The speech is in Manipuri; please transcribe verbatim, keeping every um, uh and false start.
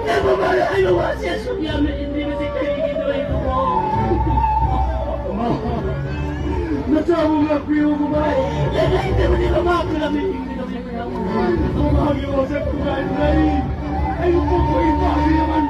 ꯅꯪ ꯃꯃꯥꯅ ꯍꯥꯏꯕ ꯋꯥꯁꯦ ꯑꯁꯨꯛ ꯌꯥꯝꯅ ꯏꯟꯗ꯭ꯔꯤꯕꯁꯦ ꯀꯔꯤꯒꯤꯅꯣ ꯏꯕꯨꯡꯉꯣ? ꯃꯆꯥꯕꯨ ꯉꯥꯛꯄꯤꯌꯨ, ꯃꯃꯥ꯫ ꯂꯩꯇꯕꯅꯤ ꯃꯃꯥ, ꯀꯔꯝꯅ ꯍꯤꯡꯒꯗꯧꯔꯤꯕꯅꯣ? ꯃꯃꯥꯒꯤ ꯋꯥꯁꯛ ꯊꯨꯒꯥꯏꯕꯗ ꯑꯩ, ꯑꯩꯕꯨ ꯄꯣꯛꯄ ꯏꯄꯥꯒꯤ ꯌꯥꯝꯃꯟ